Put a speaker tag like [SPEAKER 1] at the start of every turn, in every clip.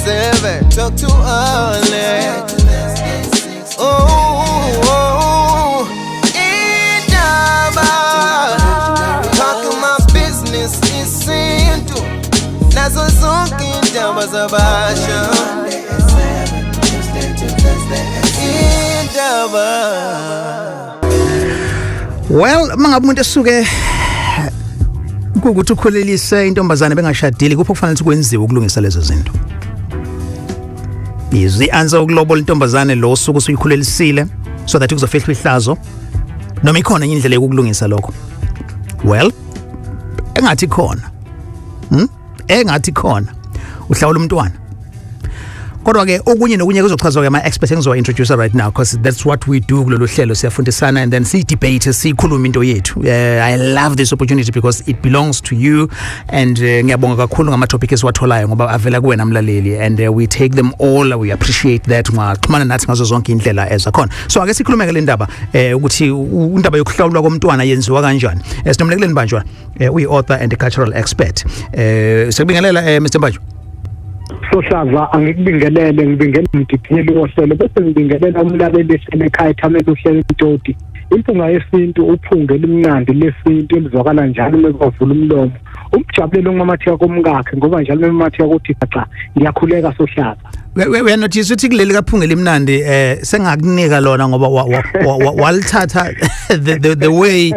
[SPEAKER 1] 7. Talk to Alex. Oh, oh, indaba. Talk my business isintu. Nazo zonke indaba zabasha. Indaba.
[SPEAKER 2] Well, mangabe umuntu esuke kukuthi ukhulelise intombazane bengashadile, kupho kufanele ukuthi kwenziwe ukulungisa lezo zinto. Is the answer ukulobola intombazane lo suku usuyikhulelisile so that kuzofihlwa ihlazo, noma ikhona enye indlela yokulungisa lokho? Well, engathi khona. Engathi khona. Uhlawula umntwana. Kodwa ke okunye nokunye kuzochazwa ke ama experts engizowa introduce right now, because that's what we do kulolu hlelo, siyafundisana and then si debate, sikhuluma into yethu. I love this opportunity because it belongs to you and ngiyabonga kakhulu ngama topic esiwatholayo ngoba avela kuwena mlaleli, and we take them all, we appreciate that. Ungaxhumana nathi ngazo zonke indlela ezakhona. So ake sikhulume ke le ndaba ukuthi indaba yokuhlawulwa komntwana yenziwa kanjani. Sinomlekeleli Mbanjwa, uyi author and a cultural expert. Sekubingelela Mr Mbanjwa.
[SPEAKER 3] Sohlaza, angikubingelele, ngibingelele umdidiyeli wohlelo, bese ngibingelela umlaleli ehlele ekhaya ethamele uhlelo iMtoti. Impunga yesintu, uphunga elimnandi lesintu elizwakala njalo uma bavula umlomo, umjabulelo ongamatheka komkakhe, ngoba njalo mematheka kuthi cha, ngiyakhuleka Sohlaza.
[SPEAKER 2] Uyanotice ukuthi kuleli kaphunga elimnandi sengakunika lona ngoba walithatha the way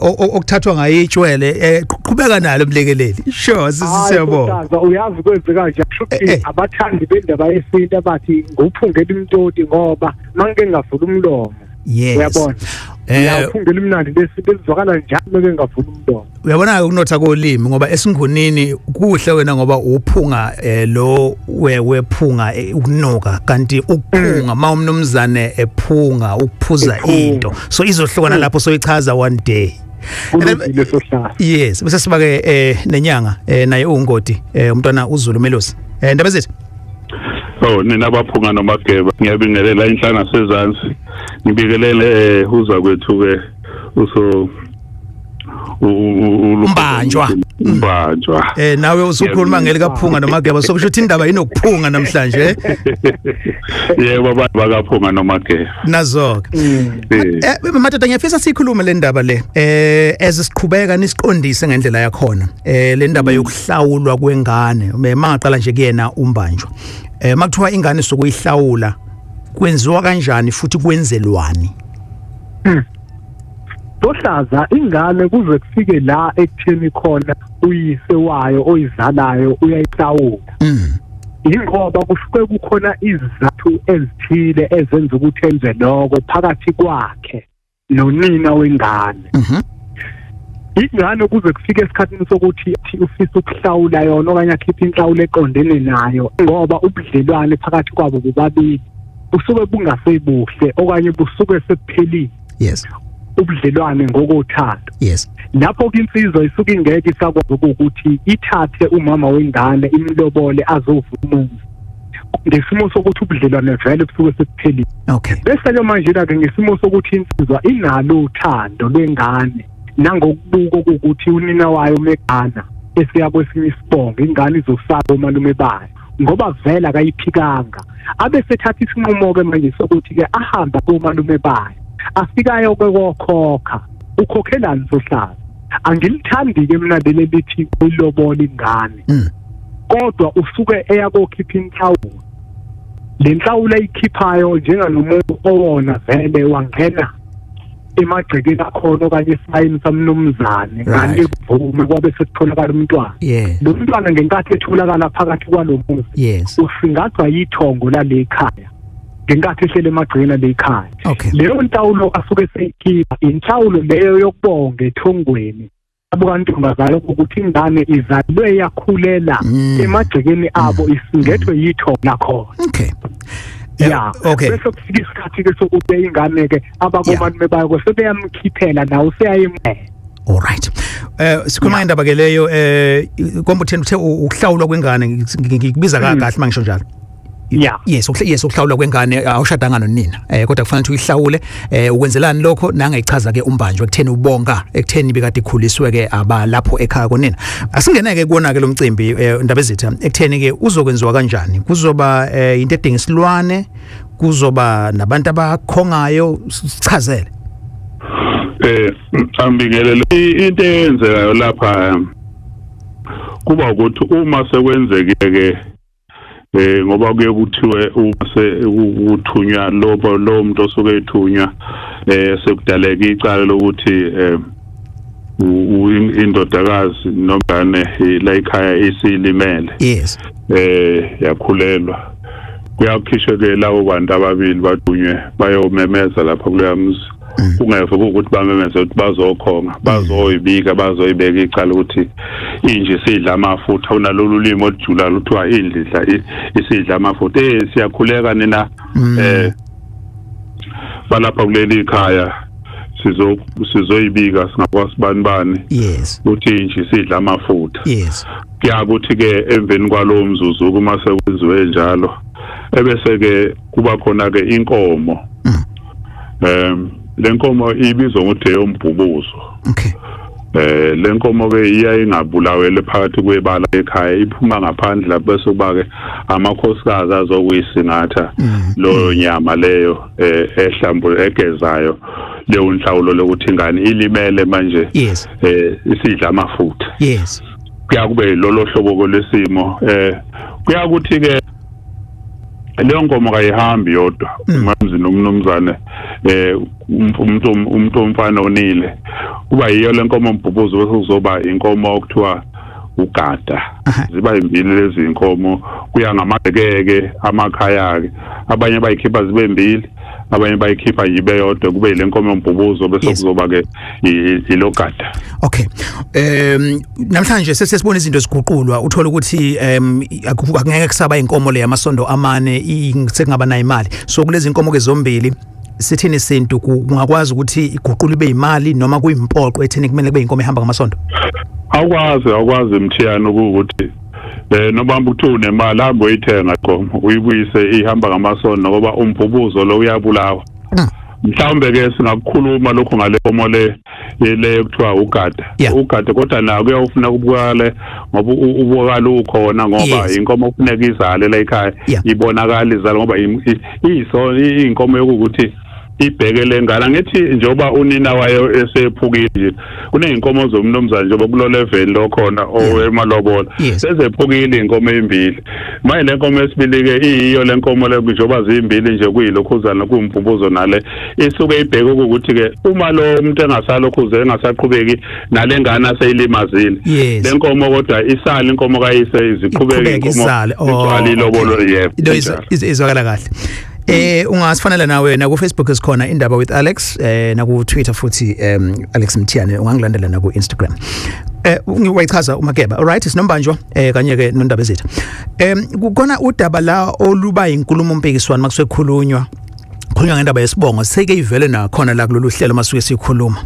[SPEAKER 2] okuthathwa ngayo itshwele. Qhubeka nalo mlekeleli. Sure, siyabonga.
[SPEAKER 3] Uyazi kwenzeka nje kusho abathandi bendaba yesintu abathi nguphunga elimtoti ngoba mangeke ngavula umlomo.
[SPEAKER 2] Yes.
[SPEAKER 3] Uyabona? Uyaphunga elimnandi lesintu elizwakala njalo meke ngavula umlomo.
[SPEAKER 2] Uyabona ukunotha kolimi ngoba esingunini kuhle wena ngoba uphunga lo wephunga ukunuka, kanti ukuphunga ma umnumzane ephunga ukuphuza into, so izohlukana lapho, soyichaza one day. Yes, bese sibake nenyanga naye ungoti umntwana uZulu Melusi. Ndaba zethu.
[SPEAKER 4] Oh, nina baphunga nomageba, ngiyabingelela inhlanga sezansi, ngibingelele uza kwethu ke uso
[SPEAKER 2] Mbanjwa.
[SPEAKER 4] Mbanjwa.
[SPEAKER 2] Nawe usukhuluma ngelikaphunga nomageba, so kusho ukuthi indaba inokuphunga namhlanje.
[SPEAKER 4] Yebo, bakaphunga nomageba.
[SPEAKER 2] Nazo ke. Madoda, ngiyafisa sikhulume le ndaba le. Ezisiqhubeka nisiqondise ngendlela yakhona. Le ndaba yokuhlawulwa kwengane. Mangaqala nje kuyena uMbanjwa. Makuthiwa ingane sokuyihlawula kwenziwa kanjani futhi kwenzelwani?
[SPEAKER 3] Sohlaza, ingane kuze kufike la ekutheni khona uyise wayo oyizalayo uyayihlawula. Ingoba kusuke kukhona izizathu ezithile ezenza ukuthi enze lokho phakathi kwakhe nonina wengane. Ingane kuze kufike esikhathini sokuthi ufisa ukuhlawula yona okanye akhiphe inhlawulo eqondene nayo, ngoba ubudlelwane phakathi kwabo bobabili busuke bungasebuhle okanye busuke sebuphelile.
[SPEAKER 2] Yes.
[SPEAKER 3] Ubudlelwane ngokothando.
[SPEAKER 2] Yes.
[SPEAKER 3] Lapho insizwa isuke ingeke isakwazi ukuthi ithathe umama wengane imlobole azovuma umuzi, ngesimo sokuthi ubudlelwane vele busuke sebuphelile.
[SPEAKER 2] Okay.
[SPEAKER 3] Bese ke manje la ke ngesimo sokuthi insizwa inalo uthando lwengane nangokubuka ukuthi unina wayo megana esiya kwesinye isibongo, ingane izosaba omalume bayo ngoba vele akayiphikanga. Abe sethatha isinqumo ke manje sokuthi ke ahamba komalume bayo, afikayo ke kokhokha. Ukhokhelani Sohlaza? Angilithandi ke mina leli lithi uyilobola ingane, kodwa usuke eya kokhipha inhlawulo. Le nhlawulo ayikhiphayo njengalomuntu owona vele wangena emagcekeni akhona okanye esayini samnumzane, ngale kuvume kwabe sekutholakala umntwana. Lo mntwana ngenkathi etholakala phakathi kwalomuzi usingathwa yithongo lale ekhaya ngenkathi ehlele emagcekeni ale ekhaya. Leyo nhlawulo asuke seyikhipha inhlawulo leyo yokubonga ethongweni abukantombazane ukuthi ingane izalwe yakhulela emagcekeni abo, isingethwe yithongo lakhona.
[SPEAKER 2] Okay.
[SPEAKER 3] Yeah.
[SPEAKER 2] Okay.
[SPEAKER 3] Bese kufika isikhathi ke sokuthi ingane ke abakomalume bayo sebeyamkhiphela nawo useyayimela.
[SPEAKER 2] All right. Sikhuluma indaba ke leyo kombe utheni uthe ukuhlawulwa kwengane, ngikubiza kahle mangisho njalo.
[SPEAKER 3] Yeah.
[SPEAKER 2] Yes, yes, ukuhlawula kwengane awushadanga nonina, kodwa kufanele ukuthi uyihlawule. Ukwenzelani lokho? Nangayichaza ke umbanjwe ekutheni ubonga ekutheni bekade ikhuliswe ke abalapho ekhaya konina. Asingeneke kuona ke lo mcimbi, indaba ezitha ekutheni ke uzokwenziwa kanjani, kuzoba into edinga isilwane, kuzoba nabantu abakhongayo, sichazele.
[SPEAKER 4] Ambingelele, into eyenzekayo lapha kuba ukuthi uma sekwenzekile ke, ngoba kuye kuthiwe uma sekuthunywa lo muntu osuke ethunywa, sekudaleka icala lokuthi indodakazi nomngane la ekhaya isilimele,
[SPEAKER 2] yes,
[SPEAKER 4] yakhulelwa, kuyakhishwe ke labo bantu ababili bathunywe bayomemeza lapha kuleya mzi. Kungeve ukuthi bamemeze ukuthi bazokhonga, bazoyibika, bazoyibeka icala ukuthi inje isidla amafutha. Unalolu limi olujula luthiwa indla isidla amafutha. Siyakhuleka nina balapha kuleli ikhaya, sizoyibika singakwasibani bani,
[SPEAKER 2] yes,
[SPEAKER 4] ukuthi inje isidla amafutha.
[SPEAKER 2] Yes.
[SPEAKER 4] Kuyakuthi ke emveni kwalowo mzuzu uma sekwenziwe njalo, ebese ke kuba khona ke inkomo. Lenkomo ibizwa ngokuthi eyombhubuzo.
[SPEAKER 2] Okay.
[SPEAKER 4] Lenkomo ke iya ingabulawele phakathi kwebala ekhaya, iphuma ngaphandle lapho bese kuba ke amakhosikazi azokuyisingatha leyo nyama leyo ehlambu egezayo leyo nhlawulo lokuthi ingane ilimele manje,
[SPEAKER 2] yes,
[SPEAKER 4] isidla amafutha.
[SPEAKER 2] Yes.
[SPEAKER 4] Kuyakube lolo hlobo lwesimo. Kuyakuthi ke leyo nkomo kayihambi yodwa umamzi nomnumzane, umuntu omfana onile, kuba yiyo lenkomo umbhubhuzo, bese kuzoba inkomo okuthiwa ugada. Ziba imbili lezi inkomo, kuya ngamageke amakhaya ke, abanye bayikhipha zibe mbili, abanye bayikhipha yibe yodwa, kube ile nkomo yombhubuzo, bese kuzoba ke ilogada.
[SPEAKER 2] Okay. Namhlanje sesibona izinto ziguqulwa, uthola ukuthi akungeke kusaba inkomo le yamasondo amane, sekungaba nayo imali. So kulezi inkomo ke zombili sithini isintu, kungakwazi ukuthi iguqule ibe imali noma kuyimpoqo ethini kumele kube inkomo ehamba ngamasondo?
[SPEAKER 4] Awukwazi Mthiyane ukuthi noma uthi unemali hamba uyithenga inkomo uyibuyise ihamba ngamasondo, ngoba umbhubuzo lo uyabulawa. Mhlawumbe ke singakukhuluma lokho ngale nkomo le ekuthiwa ugada. Ugada kodwa nayo kuyawufuna kubukale ngoba ubukala ukhona, ngoba inkomo kufuneka izale la ekhaya, ibonakala izale, ngoba iyiso inkomo yokuthi ibheke lengane. Ngithi njengoba unina wayo esephukile nje, kuneyinkomo zomnumzane njengoba kulo level lokhona owemalobola, sezephukile inkomo ezimbili. Manje lenkomo esibili ke iyiyo lenkomo le njengoba zimbili nje kuyilokhuzana kuyimbhubhuzo nale isuke ibheke ukuthi ke uma lo muntu engasalokhuze engasaqhubeki nalengane aseyilimazile lenkomo, kodwa isale inkomo kayise iziqhubeke inkomo igcwale ilobolo. Yebo,
[SPEAKER 2] izwakala kahle. Ungasifanela nawe na ku Facebook esikhona Indaba with Alex, na ku Twitter futhi Alex Mthiyane, ungangilandela na ku Instagram. Ngiwayichaza uMageba. Alright, sinombanjwa kanye ke nondaba ezitha. Kukhona udaba la oluba inkulumo mpikiswano makusekhulunywa khulunywa ngendaba yesibongo, seke ivele nakhona la kulolu hlelo masuke sikhuluma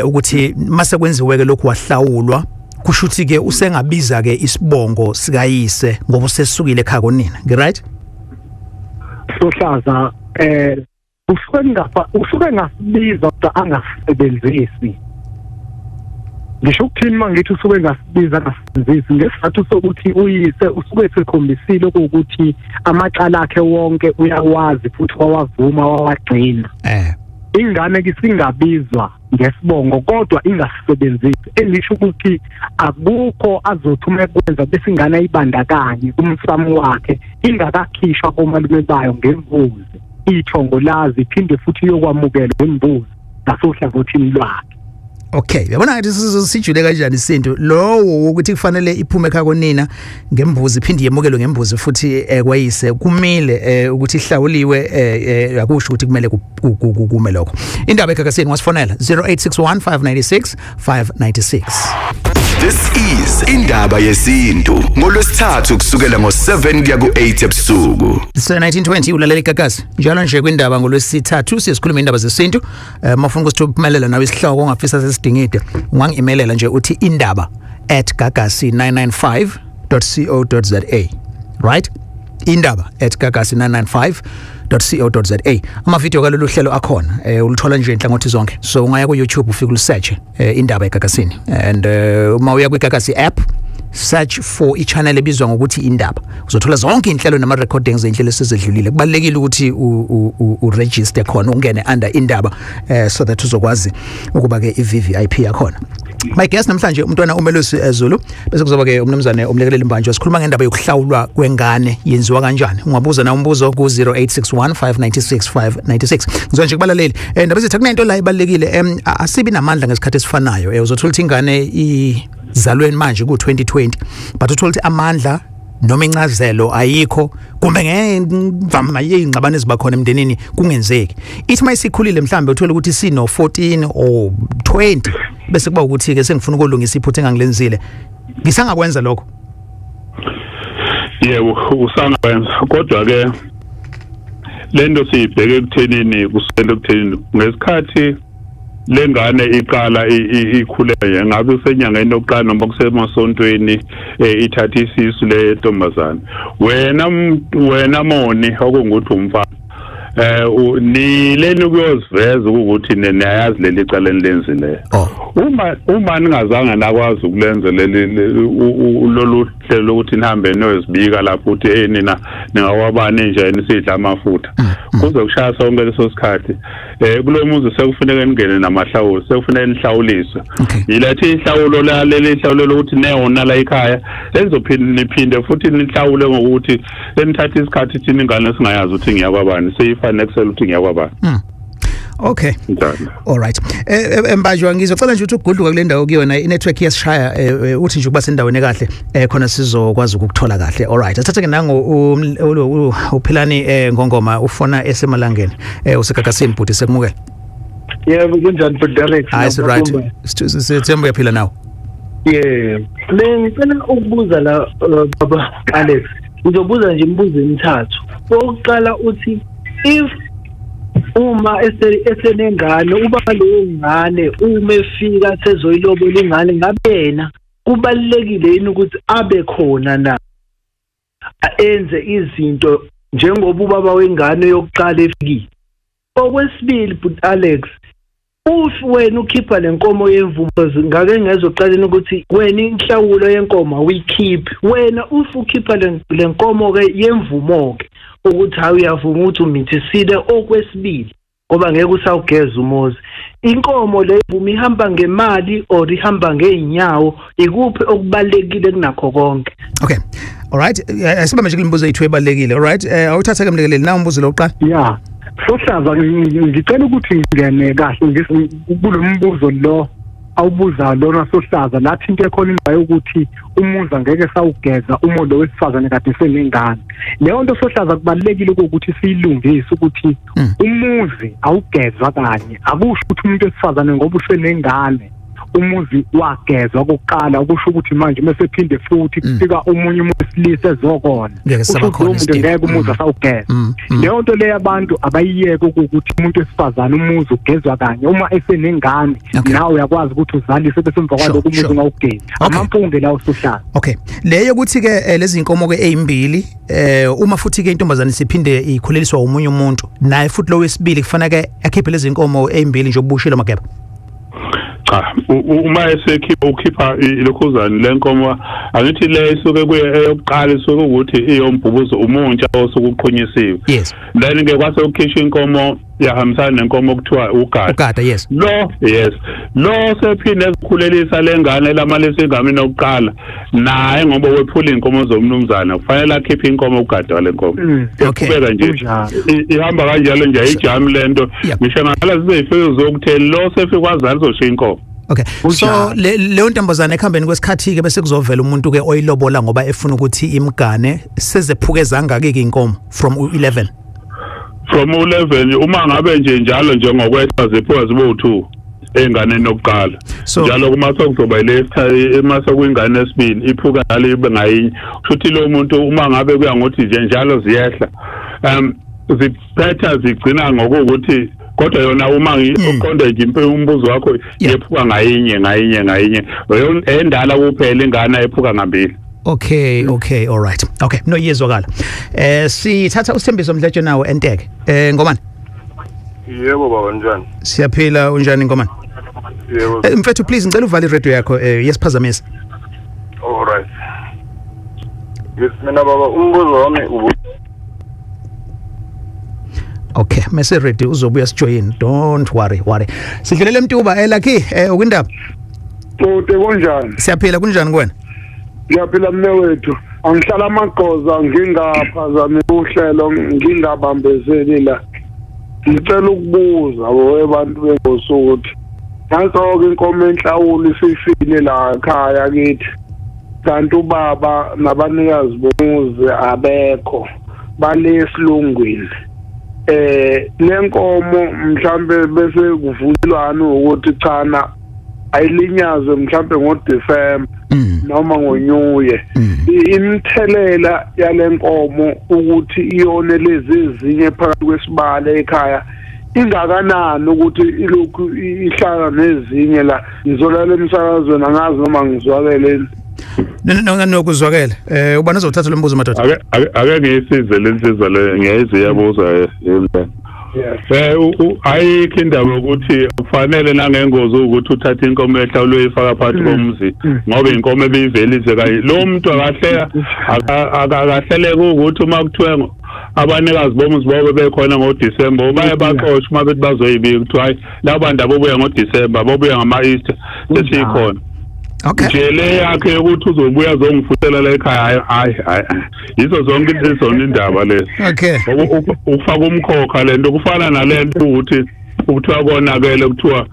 [SPEAKER 2] ukuthi mase kwenziwe ke lokhu wahlawulwa, kusho ukuthi ke usengabiza ke isibongo sikayise ngoba usesukile ekhaya konina. Ngi right?
[SPEAKER 3] Sohlaza, usuke ngasibiza kodwa angasebenzisi. Ngisho ukuthini mangithi usuke ngasibiza angasebenzisi? Ngesizathu sokuthi uyise usuke esekhombisile ukuthi amacala akhe wonke uyawazi futhi wawavuma wawagcina. Ingane ke singabizwa ngesibongo kodwa ingasebenzisi, elisho ukuthi akukho azothuma kwenza bese ingane ayibandakanye kumsamo wakhe ingakakhishwa komalume bayo ngembuzi, ithongo lazi iphinde futhi iyokwamukela ngembuzi ngasohlangothini lwakhe.
[SPEAKER 2] Okay, uyabona ngathi sijule kanjani isintu lowo ukuthi kufanele iphume ekhaya konina ngembuzi iphinde yemukelwe ngembuzi futhi kwayise kumile ukuthi ihlawuliwe, akusho ukuthi kumele kume lokho. Indaba eGagasini wasifonela 0861 596 596.
[SPEAKER 5] This is Indaba Yesintu ngolwesithathu kusukela ngo7 kuya ku8 ebusuku.
[SPEAKER 2] So 1920 ulalela iGagasi njalo nje kwindaba ngolwesithathu siyasikhuluma indaba zesintu. Mafuna ukusithumelela nawe isihloko ongafisa sesidingide, ungangi-emailela nje uthi indaba@gagasi995.co.za. Right? indaba@gagasi995.co.za. Amavidiyo kalolu hlelo akhona, ulithola nje inhlangothi zonke, so ungaya ku YouTube ufike ulisearch Indaba eGagasini, and uma uya kwiGagasi app, search for i-channel ebizwa ngokuthi Indaba, uzothola zonke inhlelo nama recordings ezinhlelo esezedlulile. Kubalekile ukuthi u register khona, ungene under Indaba, so that uzokwazi ukuba ke i-VVIP yakhona. My guest namhlanje, umntwana uMelusi Zulu, bese kuzoba ke umnumzane uMlekeleli Mbanjwa. Sikhuluma ngendaba yokuhlawulwa kwengane, yenziwa kanjani? Ungabuza na umbuzo ku 0861 596 596. Ngizwa nje kubalaleli, ndaba zethu, kunento la ibalekile, asibi namandla ngesikhathi esifanayo. Uzothola ukuthi ingane izalweni manje ku 2020, but uthola ukuthi amandla noma incazelo ayikho, kumbe ngemvama yezingxabano eziba khona emndenini kungenzeki. Ithi mayisikhulile, mhlambe uthola ukuthi sino 14 or 20, bese kuba ukuthi ke sengifuna ukulungisa iphutha engangilenzile. Ngisangakwenza lokho?
[SPEAKER 4] Yebo, usangakwenza, kodwa ke lento siyibheke ekuthenini, kusukela ekuthenini ngesikhathi lengane iqala ikhuleke, ngabe usenyangeni yokuqala noma kusemasontweni, ithatha isisu le ntombazana, wena moni okungukuthi umfana, nileni ukuyoziveza ukuthi niyayazi leli cala enilenzile. Uma ningazange nakwazi ukulenza leli lolu hlelo lokuthi nihambe niyozibika lapho ukuthi, "Hey, nina ningawabani nje nisidla amafutha," kuze kushaya sonke leso sikhathi, kulo muzi sekufuneka ningene namahlawulo, sekufuneka nihlawuliswe. Yilethe ihlawulo la, leli hlawulo lokuthi neyona la ekhaya, senizophinde niphinde futhi nihlawule ngokuthi senithatha isikhathi thina ingane singayazi ukuthi ngiyakwabani, seyifane kusela ukuthi ngiyakwabani. Njalo.
[SPEAKER 2] Alright. Mbanjwa, ngizocela nje ukuthi ugudluka kule ndawo kuyona, i-network iyasishaya, uthi nje ukuba sendaweni kahle, khona sizokwazi ukukuthola kahle. Alright. Asithathe ke nango uPhilani Ngongoma, ufona esemalangeni. Usegagasini bhuti, sekumukela.
[SPEAKER 6] Yebo, kunjani bhuti Alex?
[SPEAKER 2] Hayi, si right. Sithemba uyaphila nawe.
[SPEAKER 6] Yebo. Mina ngicela ukubuza la, baba Alex. Ngizobuza nje imibuzo emithathu. Owokuqala uthi, if uma esenengane, uba leyo ngane uma efika sezoyilobola ingane, ngabe yena kubalulekile yini ukuthi abe khona na, enze izinto njengoba ubaba wengane yokuqala efikile? Okwesibili, bhuti Alex, if wena ukhipha lenkomo yemvumo, ngake ngezoqaleni ukuthi wena inhlawulo yenkomo awuyikhiphi wena, if ukhipha le nkomo ke yemvumo ke ukuthi hayi, uyavuma ukuthi umithisile okwesibili, ngoba ngeke usawugeza umuzi, inkomo le vuma ihamba ngemali or ihamba ngeenyawo? Ikuphi okubalekile kunakho konke?
[SPEAKER 2] Okay. Alright. Asibambe nje kulemibuzo ethu ebalekile. Alright. Awuthatha ke Mlekeleli na umbuzo lo oqala.
[SPEAKER 3] Ya, sohlaza, ngicela ukuthi ngingene kahle kulo mbuzo lo awubuza lona, sohlaza. Lathi into ekhona indaba yokuthi umuzi angeke sawugeza uma lo wesifazane kade senengane. Leyo nto, sohlaza, kubalulekile ukuthi siyilungise ukuthi umuzi awugezwa kanye. Akusho ukuthi umuntu wesifazane ngoba usenengane, umuzi wagezwa kokuqala, ukusho ukuthi manje mase phinde futhi kufika omunye umuntu wesilisa ezokona,
[SPEAKER 2] Ngeke
[SPEAKER 3] kusho
[SPEAKER 2] saba
[SPEAKER 3] ukuthi
[SPEAKER 2] khona
[SPEAKER 3] lowo muntu
[SPEAKER 2] isidingo.
[SPEAKER 3] ngeke umuzi asawugeza. Leyo nto leyo abantu abayiyeke, ukuthi umuntu wesifazane umuzi ugezwa kanye uma esenengane. Nawe uyakwazi ukuthi uzalise, bese emva kwalokho umuzi ungawugezi. Amampunge lawo, sohlala.
[SPEAKER 2] Okay. Leyo ukuthi ke lezi inkomo ke ezimbili, uma futhi ke intombazane siphinde ikhuleliswa umunye umuntu, naye futhi lo wesibili kufanele akhiphe lezi inkomo ezimbili nje obushilo Mageba?
[SPEAKER 4] Cha, uma esekhipha, ukhipha ilokhuzane lenkomo. Angithi le isuke kuye eyokuqala isuke ukuthi iyombhubuzo umuntsha osuke uqhunyisiwe. Then ke kwase ukhishwa inkomo, yahambisana nenkomo okuthiwa ugada.
[SPEAKER 2] Ugada, yes.
[SPEAKER 4] Lo, yes, lo sephinde ezikhulelisa lengane lamalisa ingane nokuqala naye, ngoba wephula inkomo zomnumzana, kufanele akhiphe inkomo ugada walenkomo. Yaqhubeka nje.
[SPEAKER 3] Kunjalo.
[SPEAKER 4] Ihamba kanjalo nje, ayijami lento. Ngisho ngala zizeyifike zokutheni, lo sefike kwazala uzoshiya inkomo.
[SPEAKER 2] Okay. So leyo ntombazane ekuhambeni kwesikhathi ke bese kuzovela umuntu ke oyilobola ngoba efuna ukuthi imgane, sezephuke zangaki ke inkomo from u11?
[SPEAKER 4] From u11, uma ngabe nje njalo nje ngokwehla, ziphuka zibe u2 enganeni yokuqala. Njalo kuma sekuzoba ile uma sekuyingane esibili, iphuka njalo ibe ngayinye. Kusho ukuthi lo muntu, uma ngabe kuya ngokuthi nje njalo ziyehla, ziphetha zigcina ngokuthi, kodwa yona uma uqonde nje umbuzo wakho, yephuka ngayinye ngayinye ngayinye. Endala kuphela ingane ephuka ngambili.
[SPEAKER 2] Okay, okay, all right. Okay, no, iyezwakala. Sithatha uSithembiso Mdletshe nawo enteke. Ngomane.
[SPEAKER 7] Yebo baba, njani?
[SPEAKER 2] Siyaphila, unjani Ngomane?
[SPEAKER 7] Yebo.
[SPEAKER 2] Mfethu, please ngicela uvale i-radio yakho, yesiphazamisa.
[SPEAKER 7] All right. Yes, mina baba, umbuzo wami ubu
[SPEAKER 2] Okay, mase ready uzobuya sijoin. Don't worry. Sidlulele Mtuba, Lucky, ukwindaba.
[SPEAKER 8] Kude, kunjani?
[SPEAKER 2] Siyaphila, kunjani kuwena?
[SPEAKER 8] Ngiyaphila mnewethu. Angihlala amagqoza, ngingaphazami uhlelo, ngingabambezeli la. Ngicela ukubuza abantu bengosi ukuthi nanso-ke inkomo enhlawulo isifile la ekhaya kithi, kanti ubaba nabanikazi bomuzi abekho, bale esilungwini. Lenkomo mhlambe bese kuvunyelwana ukuthi chana ayilinyazwe mhlambe ngoDecember noma ngoNew Year. Imithelela yalenkomo ukuthi iyone lezi ezinye phakathi kwesibalo ekhaya ingakanani, ukuthi ilokhu ihlala nezinye la? Ngizolala emsakazweni, angazi noma ngizwakeleni.
[SPEAKER 2] No, kuzwakele. Ubani uzothatha lo mbuzo madoda?
[SPEAKER 4] Ake ngiyisize lensizwa le, ngiyayizwa iyabuza. Ayikho indaba ukuthi kufanele nangengozi ukuthi uthathe inkomo ehlawulwe uyifaka phakathi komzi, ngoba inkomo ebiyivelise kayi lo muntu akahleleke ukuthi uma kuthiwa abanikazi bomuzi bobe bekhona ngoDecember baye baxoshwe uma bethi bazoyibika kuthiwa hayi labo bantu abobuya ngoDecember bobuya ngama-Easter sesikhona.
[SPEAKER 2] Okay.
[SPEAKER 4] Nje le yakhe ukuthi uzobuya azongifutela la ekhaya, hayi hayi, yizo zonke izona indaba lezi.
[SPEAKER 2] Okay.
[SPEAKER 4] Ufaka umkhokha lento kufana nalento ukuthi kuthiwa konakele, kuthiwa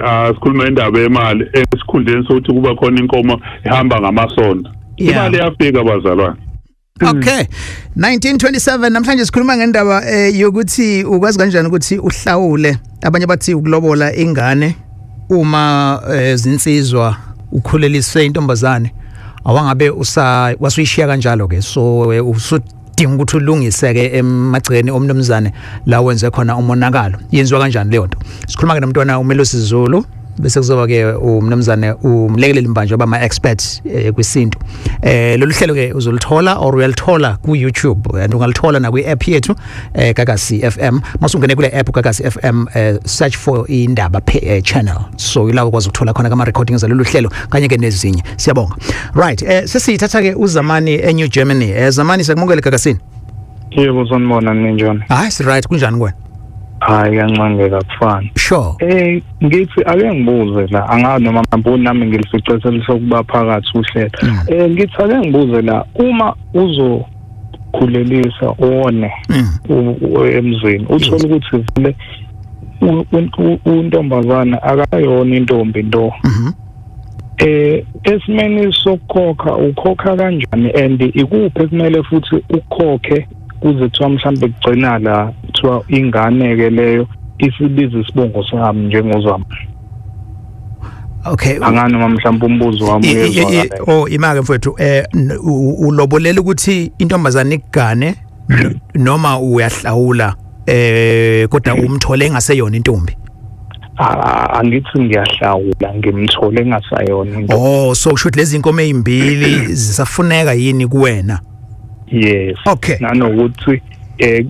[SPEAKER 4] asikhulume indaba yemali esikhundleni sokuthi kuba khona inkomo ihamba ngamasonto. Imali iyafika bazalwane.
[SPEAKER 2] Okay. 1927 namhlanje sikhuluma ngendaba yokuthi ukwazi kanjani ukuthi uhlawule. Abanye bathi ukulobola ingane uma zinsizwa ukhulelise intombazane awangabe wasuyishiya kanjalo ke, so usudinga ukuthi ulungise ke emagcekeni omnumzane la wenze khona umonakalo. Yenziwa kanjani leyo nto? Sikhuluma ke nomntwana uMelusi Zulu, bese kuzoba ke umnumzane umlekeleli Mbanjwa bama experts kwisintu. Lolu hlelo ke uzolithola or uyalithola ku YouTube, and ungalithola na kwi app yethu Gagasi FM. Masungene kule app Gagasi FM, search for indaba channel, so ila ukwazi ukuthola khona ama recordings alolu hlelo kanye ke nezinye. Siyabonga. Right, sesithatha ke uZamani eNew Germany. Zamani, siyakumukela Gagasini.
[SPEAKER 9] Yebo, sanibona, ninjani?
[SPEAKER 2] Hayi, si right, kunjani kuwena?
[SPEAKER 9] Hayi, kancane kakufani.
[SPEAKER 2] Sure.
[SPEAKER 9] Ngithi ake ngibuze la, angazi noma maboni nami ngilificesela sokuba phakathi uhlelo. Ngithi ake ngibuze la, uma uzokhulelisa one emzini, uthola ukuthi vele untombazana akayona intombi nto. Esimeni sokukhokha ukhokha kanjani, and ikuphi kumele futhi ukhokhe kuze kuthiwa mhlambe kugcina la kuthiwa ingane ke leyo isibiza isibongo sami njengozama?
[SPEAKER 2] Okay,
[SPEAKER 9] angani noma mhlawumbe umbuzo wami uyezwakala.
[SPEAKER 2] Oh, imake mfowethu, ulobolela ukuthi intombazane ikugane noma uyahlawula kodwa umthole engaseyona intombi?
[SPEAKER 9] Angithi ngiyahlawula, ngimthole engasayona intombi.
[SPEAKER 2] Oh, so kusho ukuthi lezi inkomo ezimbili zisafuneka yini kuwena?
[SPEAKER 9] Yes.
[SPEAKER 2] Okay.
[SPEAKER 9] Nanokuthi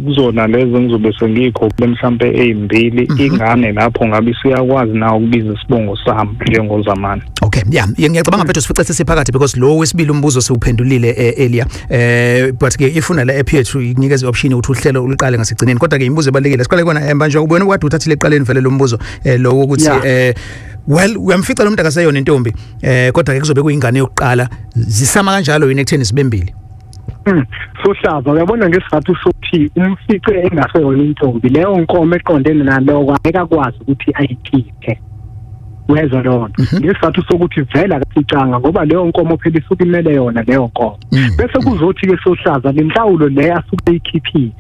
[SPEAKER 9] kuzona lezo ngizobe sengiyikhokhile mhlambe ezimbili, ingane lapho ngabe isiyakwazi na ukubiza isibongo sami njengozamani?
[SPEAKER 2] Okay, yeah, ngiyacabanga mfethu sifice sesiphakathi because lo wesibili umbuzo siwuphendulile earlier. But ke ifuna la app yethu inikeze option ukuthi uhlelo uliqale ngasigcineni, kodwa ke imibuzo ebalekile. Siqale kona Mbanjwa, ubona ukade uthathile eqaleni vele lo mbuzo lo ukuthi well, uyamfica lo muntu akaseyona intombi, kodwa ke kuzobe kuyingane yokuqala, zisama kanjalo yini ekutheni sibembili?
[SPEAKER 3] Sohlaza, uyabona ngesizathu sokuthi umfice engaseyona intombi, leyo nkomo eqondene naloko angeke akwazi ukuthi ayikhiphe. Wezwa lona ngesizathu sokuthi vele akaficanga, ngoba leyo nkomo phela isuke imele yona leyo nkomo. Bese kuzothi ke sohlaza lenhlawulo le asuke eyikhiphile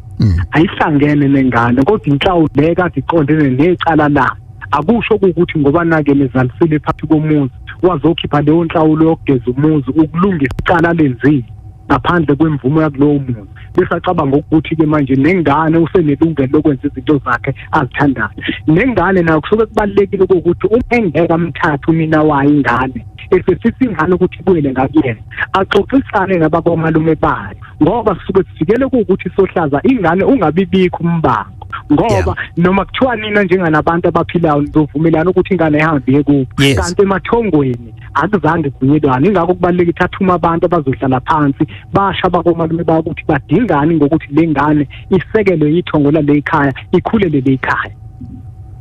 [SPEAKER 3] ayihlangene nengane, kodwa inhlawulo le kade iqondene necala la. Akusho ukuthi ngoba nake nizalisile phakathi komuzi wazokhipha leyo nhlawulo yokugeza umuzi ukulungisa icala lenzile ngaphandle kwemvumo yakulowo muzi, bese acabanga ukuthi ke manje nengane usenelungelo lokwenza izinto zakhe azithandayo. Nengane nayo kusuke kubalulekile ukuthi uma engeke amthathe unina wayo ingane Esefisa ingane ukuthi ibuyele ngakuyena, axoxisane nabakomalume bayo, ngoba kusuke sifikele ukuthi sohlaza ingane ungabibikho umbango, ngoba noma kuthiwa nina njenganabantu abaphilayo nizovumelana ukuthi ingane ihambe iye kubo, kanti emathongweni akuzange kuvunyelwane. Ingakho kubalulekile ithathuma abantu abazohlala phansi basha abakomalume bayo ukuthi badingani ngokuthi le ngane isekelwe ithongo lale ikhaya, ikhulele le ikhaya.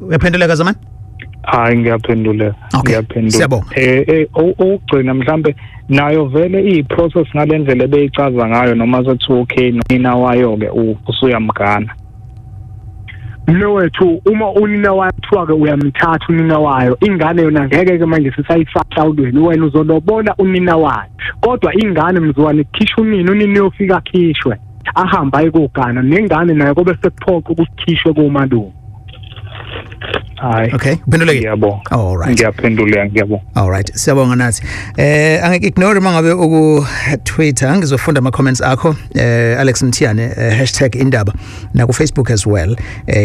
[SPEAKER 2] Uyaphenduleka Zamani?
[SPEAKER 9] Hayi, ngiyaphenduleka.
[SPEAKER 2] Ngiyaphendula. Siyabonga.
[SPEAKER 9] Ukugcina mhlambe nayo vele iyi-process ngalendlela ebeyichaza ngayo, noma sethi okay nina wayo ke usuyamgana.
[SPEAKER 3] Mnewethu, uma unina wayo kuthiwa ke uyamthatha unina wayo, ingane yona ngeke ke manje sisayifaka wena uzolobola unina wayo, kodwa ingane mzwane kukhishwa unina, unina uyofika akhishwe ahamba ayekogana nengane nayo kobe sekuphoqa ukuthi khishwe komalume.
[SPEAKER 9] Hayi.
[SPEAKER 2] Okay, uphenduleke.
[SPEAKER 9] Ngiyabonga.
[SPEAKER 2] All right.
[SPEAKER 9] Ngiyaphenduleka, ngiyabonga.
[SPEAKER 2] All right, siyabonga nathi. Angeke ignore mangabe uku Twitter, ngizofunda ama comments akho, Alex Mthiyane, #indaba na ku Facebook as well.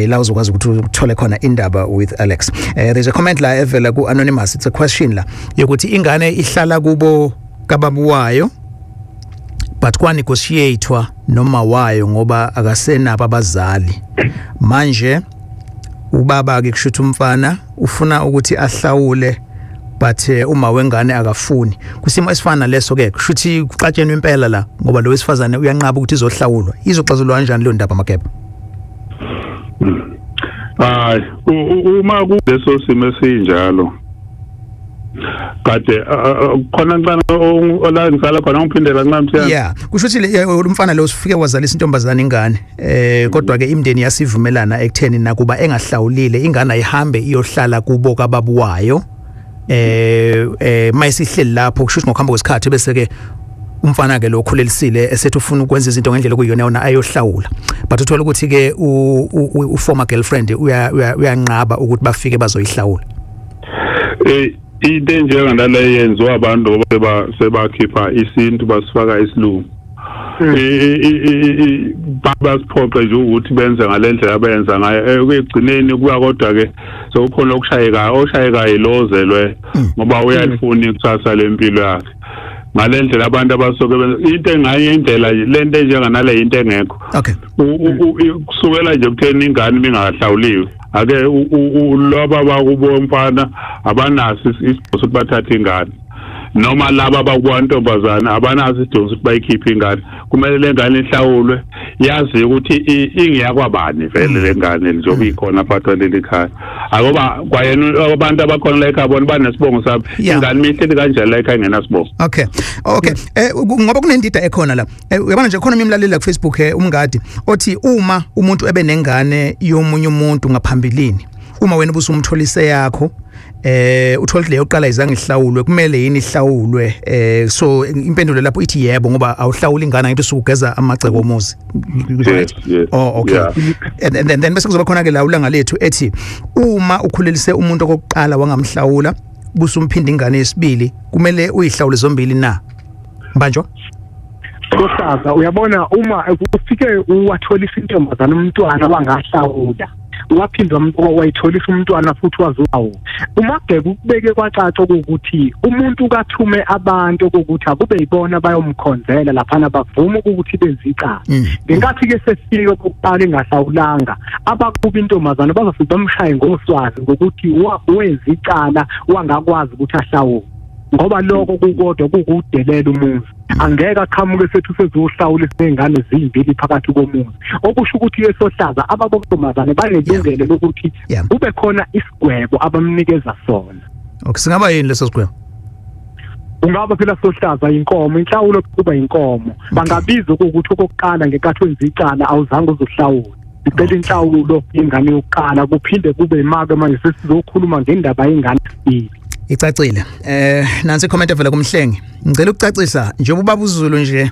[SPEAKER 2] La uzokwazi ukuthi uthole khona indaba with Alex. There's a comment la evela ku anonymous, it's a question la yokuthi ingane ihlala kubo kababa wayo but kwa negotiatewa noma wayo ngoba akasenabo abazali. Manje ubaba ke kushutha umfana ufuna ukuthi ahlawule but uma wengane akafuni. Kusimo esifana leso ke kushuthi kuxatshenwe impela la, ngoba lo wesifazane uyanqaba ukuthi izohlawulwa. Izoxazululwa kanjani leyo ndaba Mageba?
[SPEAKER 4] Hayi, uma kuleso simo esinjalo kade khona ncane ola ngisala khona ngiphindela kancane Mthiyane.
[SPEAKER 2] Yeah, kusho ukuthi umfana lo usifike wazalisa intombazana ingane, kodwa ke imndeni yasivumelana ekutheni nakuba engahlawulile ingane ayihambe iyohlala kubo kababa wayo. Mayisihleli lapho kusho ukuthi ngokuhamba kwesikhathi bese ke umfana ke lo okhulelisile esethi ufuna ukwenza izinto ngendlela okuyiyona yona ayohlawula, but uthola ukuthi ke u former girlfriend uyanqaba ukuthi bafike bazoyihlawula.
[SPEAKER 4] Into enjengalale yenziwa abantu ngoba sebakhipha isintu basifaka isilungu, basiphoqe nje ukuthi benze ngalendlela abenza ngayo. Ekugcineni kuya kodwa ke sekukhona okushayekayo, oshayekayo ilozelwe ngoba uyalifuna ikusasa lempilo yakhe ngalendlela abantu abasuke benza into engaye indlela lento enjenganale into engekho.
[SPEAKER 2] Okay,
[SPEAKER 4] kusukela nje kutheni ingane mingahlawuliwe ake loba bakubo mfana abanaso isidingo sokuthi bathathe ingane, noma laba bakwantombazana abanaso isidingo sokuthi bayikhiphe ingane. Kumele le ngane ihlawulwe, yazi ukuthi ingiyakwabani vele le ngane njengoba ikhona phakathi leli khaya. Akoba kwayena abantu abakhona la ekhaya bona banesibongo sabo, ingane mihleli kanjani la ekhaya ingenasibongo?
[SPEAKER 2] Okay. Ngoba kunendida ekhona la. Uyabona nje khona umlaleli ku Facebook umngadi othi uma umuntu ebe nengane yomunye umuntu ngaphambilini, uma wena ubusumtholise yakho uthola leyo yokuqala izange ihlawulwe, kumele yini ihlawulwe? So impendulo lapho ithi yebo, ngoba awuhlawuli ingane ngithi usugeza amagceke omuzi.
[SPEAKER 4] Right? Yes.
[SPEAKER 2] Oh, okay.
[SPEAKER 4] Yeah.
[SPEAKER 2] And then bese kuzoba khona ke la ulanga lethu ethi uma ukhulelise umuntu okokuqala wangamhlawula busumphinda ingane yesibili, kumele uyihlawule zombili na? Mbanjwa?
[SPEAKER 3] Kosaza, uyabona uma ufike uwatholisa intombazana umntwana wangahlawula, waphindwa wayitholisa umntwana futhi wazowawo. Umagebe ukubeke kwacaca ukuthi umuntu kathume abantu ukuthi akube yibona bayomkhonzela laphana bavuma ukuthi benze icala. Ngenkathi ke sefike okokuqala engahlawulanga, abakuba intombazana bazofika bamshaye ngoswazi ngokuthi wenza icala wangakwazi ukuthi ahlawule, ngoba lokho kukodwa kukudelela umuzi. Angeke aqhamuke sethu sezohlawula izingane zimbili phakathi komuzi, okusho ukuthi yesohlaza ababontombazane banelungelo lokuthi kube khona isigwebo abamnikeza sona.
[SPEAKER 2] Okay, singaba yini leso sigwebo?
[SPEAKER 3] Ungaba phela sohlaza inkomo, inhlawulo kuba inkomo. Bangabiza ukuthi okokuqala ngenkathi wenza icala awuzange uzohlawula, icela inhlawulo ingane yokuqala, kuphinde kube imake manje sesizokhuluma ngendaba yengane yesibili.
[SPEAKER 2] Icacile. Nansi comment evela kumhlengi. Ngicela ukucacisa njengoba ubaba uZulu nje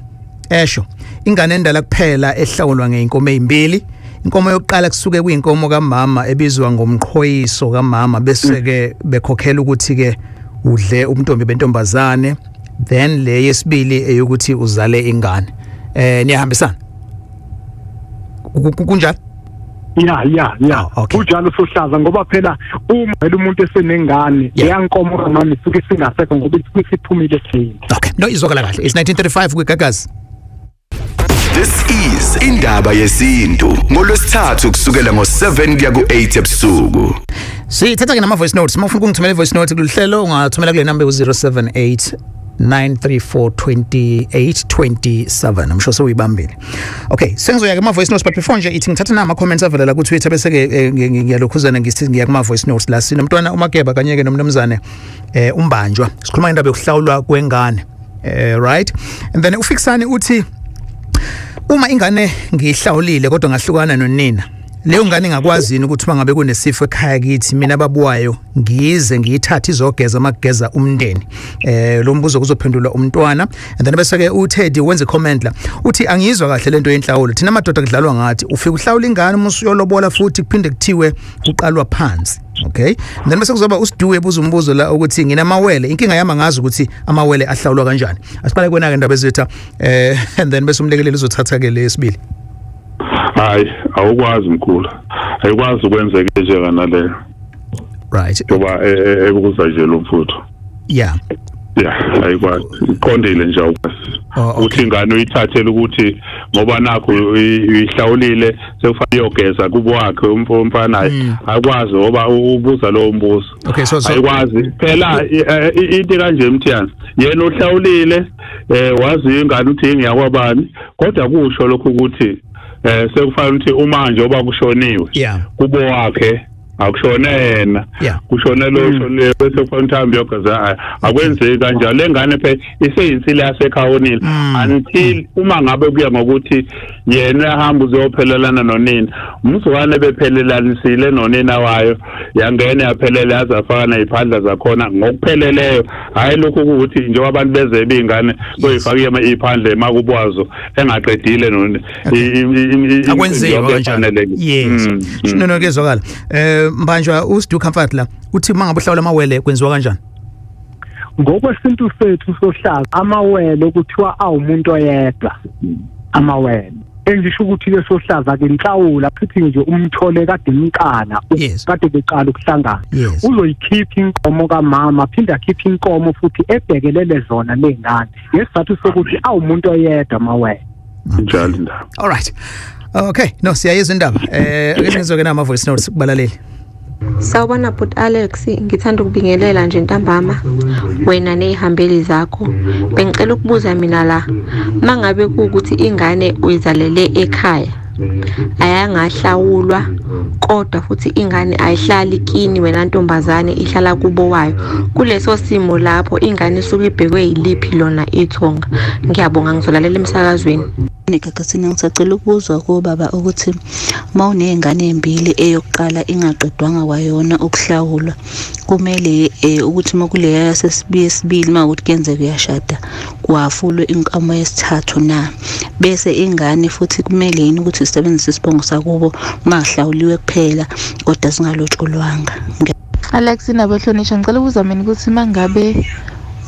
[SPEAKER 2] esho, ingane endala kuphela ehlawulwa ngeinkomo ezimbili. Inkomo yokuqala kusuke kuyinkomo kamama ebizwa ngomqhoyiso kamama, bese ke bekhokhela ukuthi ke udle umntombi bentombazane, then le yesibili eyokuthi uzale ingane. Niyahambisana? Kunjalo?
[SPEAKER 3] Ya. Kunjalo sohlaza, ngoba phela uma vele umuntu esenengane leyankomo kamama isuke singasekho ngoba isuke siphumile ekhaya.
[SPEAKER 2] Okay, no, izwakala kahle. It's 1935 kwiGagasi.
[SPEAKER 5] This is Indaba Yesintu ngolwesithathu kusukela ngo7 kuya ku8 ebusuku.
[SPEAKER 2] Sithatha ke nama voice notes. Uma ufuna ukungithumela voice note kulolu ungathumela kule number u078 934 2827. I'm sure sewuyibambile. Okay, sengizoya ke ama voice notes, but before nje ithi ngithatha nama comments avelela ku Twitter bese ke ngiyalokhuzana ngithi ngiya kuma voice notes la. Sinomntwana uMageba kanye ke nomnumzane uMbanjwa. Sikhuluma indaba yokuhlawulwa kwengane. Right? And then uFixani uthi uma ingane ngihlawulile kodwa ngahlukana nonina, leyo ngane ingakwazi yini ukuthi mangabe kunesifo ekhaya kithi mina ababuwayo ngize ngiyithathe izogeza makugeza umndeni? Lo mbuzo kuzophendulwa umntwana. And then bese ke uTeddy wenza comment la, uthi angiyizwa kahle lento yenhlawulo, thina madoda kudlalwa ngathi, ufika uhlawula ingane uma usuyolobola futhi kuphinde kuthiwe kuqalwa phansi. Okay, and then bese kuzoba uSiduwe ebuza umbuzo la ukuthi nginamawele, inkinga yami angazi ukuthi amawele ahlawulwa kanjani. Asiqale kwena ke indaba ezetha, and then bese umlekeleli uzothatha ke lesibili.
[SPEAKER 4] Hayi, awukwazi mkhulu, ayikwazi ukwenzeka nje kanaleyo.
[SPEAKER 2] Right,
[SPEAKER 4] ngoba ekuza nje lo mfutho.
[SPEAKER 2] Yeah,
[SPEAKER 4] ayikwazi, iqondile nje, awukwazi uthi ingane uyithathele ukuthi ngoba nakho uyihlawulile sekufanele iyogeza kubo wakhe umfana. Akwazi ngoba ubuza lowo mbuzo.
[SPEAKER 2] Okay, so
[SPEAKER 4] ayikwazi phela into kanje Mthiyana, yena uhlawulile wazi ingane uthi ngiyakwabani, kodwa kusho lokho ukuthi sekufanele ukuthi uma nje oba kushoniwe kubo wakhe akushone yena, kushone lo shonile, bese kufanele ukuthi ahambe yogeza. Akwenzeki kanjalo, le ngane phela iseyinsila yasekhawonile until uma ngabe kuya ngokuthi yena uyahamba uzophelelana nonina, umzukwane bephelelanisile nonina wayo, yangena yaphelela yaze afaka neziphandla zakhona ngokupheleleyo. Hayi lokhu ukuthi njengoba abantu bezebe ingane boyifaka iphandle emakubwazo engaqedile nonina,
[SPEAKER 2] akwenzeki kanjalo. Yes, no kezwakala. Mbanjwa, uSidu Comfort la uthi mangabe uhlawula amawele kwenziwa kanjani?
[SPEAKER 3] Ngokwesintu sethu sohlaza amawele kuthiwa awumuntu oyedwa amawele. Engisho ukuthi ke sohlaza ke inhlawula futhi nje umthole kade imqala, kade beqala ukuhlangana, uzoyikhipha inkomo kamama, phinde akhiphe inkomo futhi ebhekelele zona lengane ngesizathu sokuthi awumuntu oyedwa amawele.
[SPEAKER 4] Njalo indaba.
[SPEAKER 2] All right. Okay, no, siyayizwa indaba. Ake ngizwe ke nama voice notes kubalaleli.
[SPEAKER 10] Sawubona Bhuti Alex, ngithanda ukubingelela nje ntambama wena nezihambeli zakho. Bengicela ukubuza mina la, mangabe kuukuthi ingane uyizalele ekhaya ayangahlawulwa, kodwa futhi ingane ayihlali kini wena ntombazane, ihlala kubo wayo, kuleso simo lapho ingane isuke ibhekwe yiliphi lona ithonga? Ngiyabonga, ngizolalela emsakazweni.
[SPEAKER 11] Negagasini, ngisacela ukubuzwa kobaba ukuthi uma uney'ngane ey'mbili, eyokuqala ingaqedwanga kwayona ukuhlawulwa, kumele ukuthi uma kuleya yasesibili uma ukuthi kuyenzeka uyashada kuhafulwe inkomo yesithathu na? Bese ingane futhi kumele yini ukuthi isebenzise isibongo sakubo uma kuhlawuliwe kuphela kodwa singalotsholwanga?
[SPEAKER 12] Alex nabahlonishwa, ngicela ukubuza mina ukuthi mangabe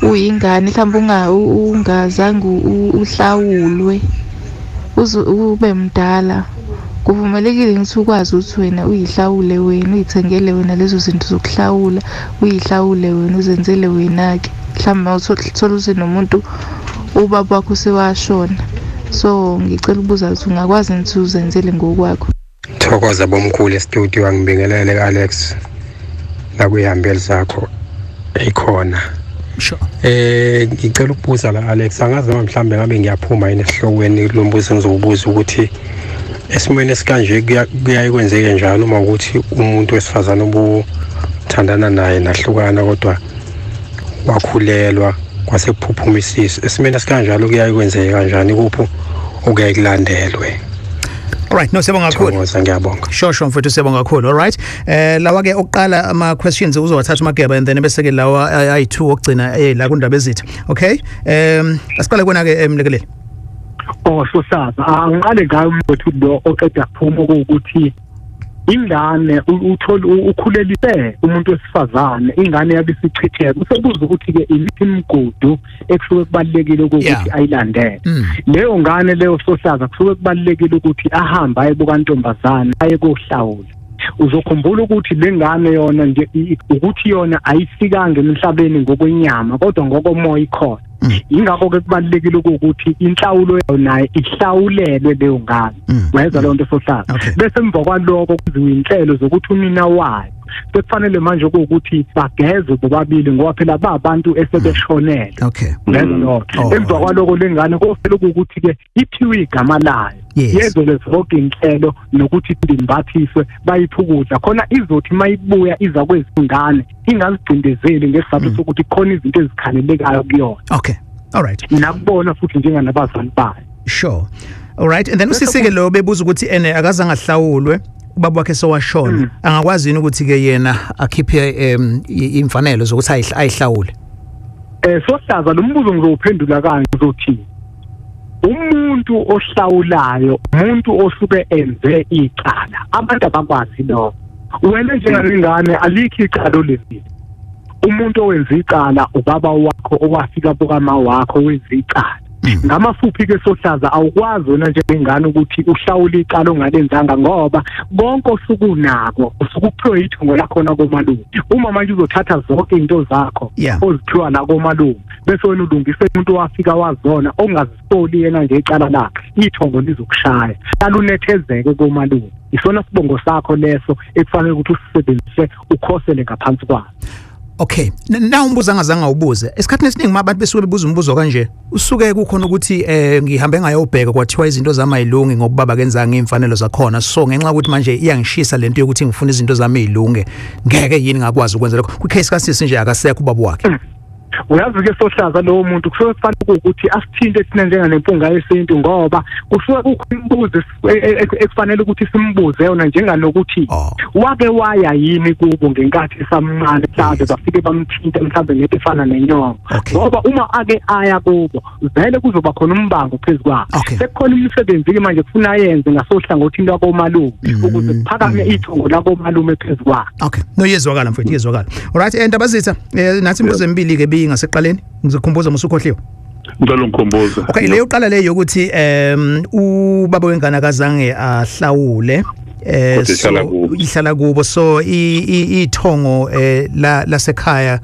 [SPEAKER 12] uyingane mhlawumbe ungazange uhlawulwe ube mdala, kuvumelekile ukuthi ukwazi ukuthi wena uyihlawule wena, uyithengele wena lezo zinto zokuhlawula, uyihlawule wena, uzenzele wena-ke? Mhlawumbe uthola ukuthi nomuntu ubaba wakho sewashona, so ngicela ukubuza ukuthi ungakwazi ukuthi uzenzele ngokwakho?
[SPEAKER 13] Thokoza bomkhulu e-studio, angibingelele Alex nakuyihambeli zakho ekhona.
[SPEAKER 2] Sure.
[SPEAKER 13] Ngicela ukubuza la Alex, angazi noma mhlambe ngabe ngiyaphuma yini esihlokweni lo mbuzo engizokubuza ukuthi esimweni esikanje kuyaye kwenzeke njalo uma ukuthi umuntu wesifazane obuthandana naye nahlukana kodwa wakhulelwa kwase kuphuphuma isisu, esimweni esikanjalo kuyaye kwenzeke kanjani, kuphi okuyaye kulandelwe?
[SPEAKER 2] Alright, no, siyabonga kakhulu.
[SPEAKER 13] Ngiyabonga.
[SPEAKER 2] Sure mfowethu, siyabonga kakhulu. Alright. Lawa ke oqala ama questions uzowathatha uMageba and then bese ke lawa ayi2 okugcina la kundaba ezitha. Okay? Asiqale kona ke mlekeleli.
[SPEAKER 3] Oh sohlaza, angiqale ngayo mfowethu lo oqeda kuphuma ukuthi Ingane uthola ukhulelise umuntu wesifazane, ingane yabe isichitheka, usebuza ukuthi ke iliphi imigudu ekusuke kubalekile ukuthi ayilandele. Leyo ngane leyo sohlaza kusuke kubalekile ukuthi ahambe ayebuka ntombazana aye kohlawula. Uzokhumbula ukuthi lengane yona nje ukuthi yona ayifikanga emhlabeni ngokwenyama kodwa ngokomoya ikhona. Ingakho ke kubalekile ukuthi inhlawulo yayo naye ihlawulelwe leyo ngane. Wayeza leyo nto sohlaza. Bese emva kwaloko kuziwe inhlelo zokuthi unina wayo sekufanele manje ukuthi bageze bobabili ngoba phela babantu esebeshonele.
[SPEAKER 2] Okay.
[SPEAKER 3] Emva kwaloko lengane kofela ukuthi ke iphiwe igama layo. Yezwe zonke inhlelo nokuthi imbathiswe bayiphukudla khona izothi mayibuya iza kwezingane ingazigcindezeli ngesizathu sokuthi khona izinto ezikhalelekayo kuyona.
[SPEAKER 2] Okay. All right.
[SPEAKER 3] Nakubona futhi njenganabazali bayo.
[SPEAKER 2] Sure. All right. And then usisike lo bebuza ukuthi ene akazange ahlawulwe ubaba wakhe sowashona, angakwazi yini ukuthi ke yena akhiphe imfanelo zokuthi ayihlawule?
[SPEAKER 3] Sohlaza lo mbuzo ngizowuphendula kanje, ngizothi umuntu ohlawulayo umuntu osuke enze icala, abantu abakwazi lokho. Wena njengalengane alikho icala olenzile. Umuntu owenza icala ubaba wakho owafika bukama wakho wenza icala. Ngamafuphi ke sohlaza awukwazi wena njengengane ukuthi uhlawule icala ongalenzanga ngoba konke osukunako usukuphiwe ithongo lakhona komalume. Uma manje uzothatha zonke into zakho oziphiwa la komalume bese wena ulungise umuntu owafika wazona ongazisoli yena nje icala lakhe, ithongo lizokushaya lalunethezeke komalume. Isona sibongo sakho leso ekufanele ukuthi usisebenzise ukhosele ngaphansi kwaso.
[SPEAKER 2] Okay, na umbuzo angazange awubuze. Esikhathini esiningi abantu besuke bebuza umbuzo kanje, usuke kukhona ukuthi ngihambe ngayobheka kwathiwa izinto zami ayilungi ngoba baba kenzanga imfanelo zakhona. So ngenxa ukuthi manje iyangishisa lento yokuthi ngifuna izinto zami ezilunge, ngeke yini ngakwazi ukwenza lokho. Ku case kasisi nje akasekho ubaba wakhe.
[SPEAKER 3] Uyazi ke sohlaza lowo muntu kusuke kufanele ukuthi asithinte thina njenganempunga yesintu ngoba kusuke kukho imibuzo ekufanele ukuthi simbuze yona njenganokuthi wake waya yini kubo ngenkathi esamncane, mhlawumbe bafike bamthinte mhlawumbe ngento efana nenyongo. Ngoba uma ake aya kubo vele kuzoba khona umbango phezu kwakhe. Sekukhona imisebenzi ke manje kufuna ayenze ngasohlangothini lwakomalume ukuze kuphakame ithongo lakomalume phezu kwakhe.
[SPEAKER 2] Okay, no yezwakala mfowethu, yezwakala. Alright, Ndabazitha, nathi imibuzo emibili ke ngaseqaleni ngizokukhumbuza musukhohliwe.
[SPEAKER 4] Ngicela ungikhumbuze.
[SPEAKER 2] Okay, leyo uqala leyo ukuthi ubaba wengane akazange ahlawule, ihlala kubo, so ithongo lasekhaya